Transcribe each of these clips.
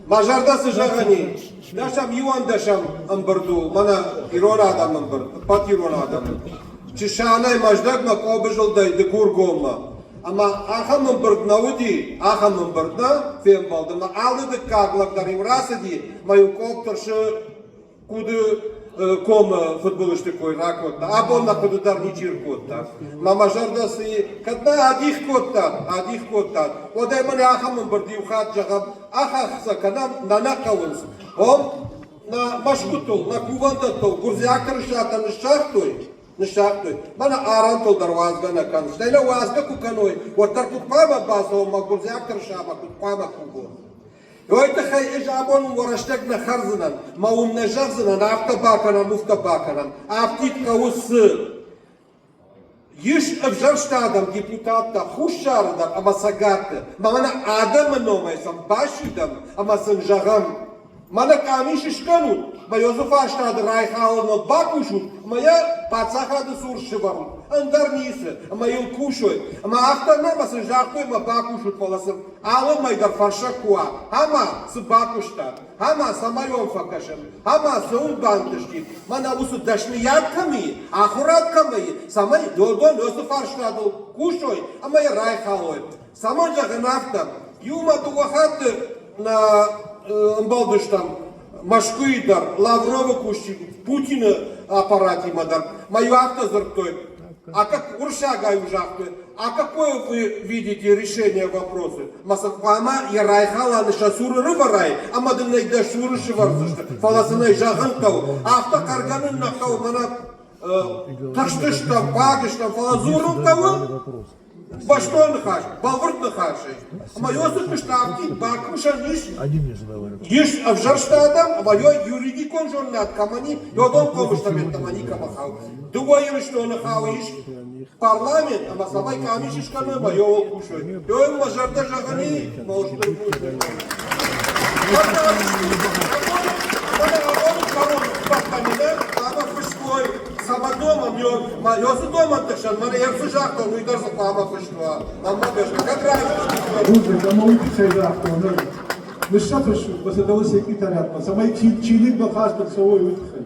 Мӕ зӕрдӕ цы зӕгъӕни, дӕсӕм иуӕндӕсӕм ӕмбырд у, мӕнӕ ирон адӕмы ӕмбырд, ӕппӕт ирон адӕмы. Чысанӕй Мӕздӕгмӕ Къобызылдӕй Дыгургоммӕ. Ӕмӕ ахӕм ӕмбырд нӕ уыди, ахӕм ӕмбырд нӕ фембӕлд, ӕмӕ алы дыккаг лӕг дӕр-иу рацыди, ӕмӕ-иу Къоб тырсы Хъуды комы фыдбылызты кой ракодта. Абон нӕ хъуыды дӕр ничи ркодта. Мӕ мӕ зӕрдӕ цы и, кӕд нӕ адих кодтат, адих кодтат, уӕд ӕй мӕнӕ ахӕм ӕмбырд иу хатт зӕгъӕм, ахӕхцӕ кӕнӕм, нӕ нӕ хъӕуынц. Ом нӕ мӕсгуытыл, нӕ кувӕндӕттыл гуырдзиаг тырысатӕ ныссагътой, ныссагътой. Мӕнӕ арӕнтыл дӕр уадзгӕ нӕ кӕнынц. Стӕй нӕ уадзгӕ куы кӕной, уӕддӕр куыд хъуамӕ бацӕуӕм мӕ гуырдзиаг тырысамӕ куыд хъуамӕ кувон? Уой тыххӕй ӕз абон уӕ рӕстӕг нӕ хӕрдзынӕн, мӕ уын нӕ зӕгъдзынӕн, афтӕ бакӕнӕм, уфтӕ бакӕнӕм. Афтид хъӕуы цы? Ис ӕвзӕрст адӕм, депутаттӕ Хуссары дӕр ӕмӕ Цӕгаты. Мӕнӕ адӕмы номӕй сӕм басидӕм ӕмӕ сын зӕгъӕм, мӕнӕ къамис скӕнут, мӕ ёзы фарстады райхалыныл бакусут ӕмӕ йӕ паддзахады цур сывӕрут, ӕндӕр ницы, ӕмӕ йыл кусой. Ӕмӕ афтӕ нӕ, ӕмӕ сын загътой, ӕмӕ бакусут, фӕлӕ сын алы мӕй дӕр фӕрсӕг куы уа, ӕмӕ цы бакуыстат, ӕмӕ цӕмӕй уӕм фӕкӕсын, ӕмӕ цы уын бантысти, мӕнӕ уыцы дӕсныйад кӕм и, ахуырад кӕм и, цӕмӕй додон уыцы фарстатыл кусой ӕмӕ йӕ райхалой. Цӕмӕн зӕгъын афтӕ? Иумӕ дыууӕ хатты нӕ ӕмбӕлдыстӕм Мӕскуыйы дӕр, Лавровы кусджытӕ, Путины аппаратимӕ дӕр. Мӕ иу афтӕ дзырдтой, а как уырыссагӕй загътой, а какое вы видите решение вопроса? Мӕ сын хъуамӕ йӕ райхалӕны сӕ цуры рывӕрай, ӕмӕ дын ӕй дӕ цуры сывӕрдзысты. Фӕлӕ сын ӕй зӕгъын хъӕуы. Афтӕ хъӕргӕнын нӕ хъӕуы, мӕнӕ тыхстыстӕм, хъуаг стӕм, фӕлӕ дзурын хъӕуы. Бӕстон ныхас, бӕлвырд ныхасӕй. Ӕмӕ Иосиф куыста афтид бакусӕн ис, ис ӕвзӕрст адӕм, ӕмӕ йо юридикон зонынад кӕмӕн и, йодон хъомыстӕм йеддӕмӕ никӕмӕ хауы. Дыууӕ Ирыстоны хауы ис парламент, ӕмӕ цӕмӕй къамис скӕной ӕмӕ йоуыл кусой. Йойыл мӕ зӕрдӕ зӕгъын и, мӕ устыр бузныг. Абоны кӕрон бахъӕнинаг ӕмӕ фыстой Цӕмӕ домӕм, ё цы домӕнты хсӕн, мӕнӕ йӕ цы загътон, уый дӕр дзы хъуамӕ фыст уа. Мӕнмӕ гӕсгӕ, кӕд раст Бузныг, ӕмӕ уый тыххӕй загътон ӕз. Ныссӕфыс мӕ дӕуы секретариатмӕ, цӕмӕй чиныгмӕ хаст ӕрцӕуой, уый тыххӕй.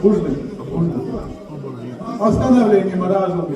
Бузныг, бузныг. Остановление морального.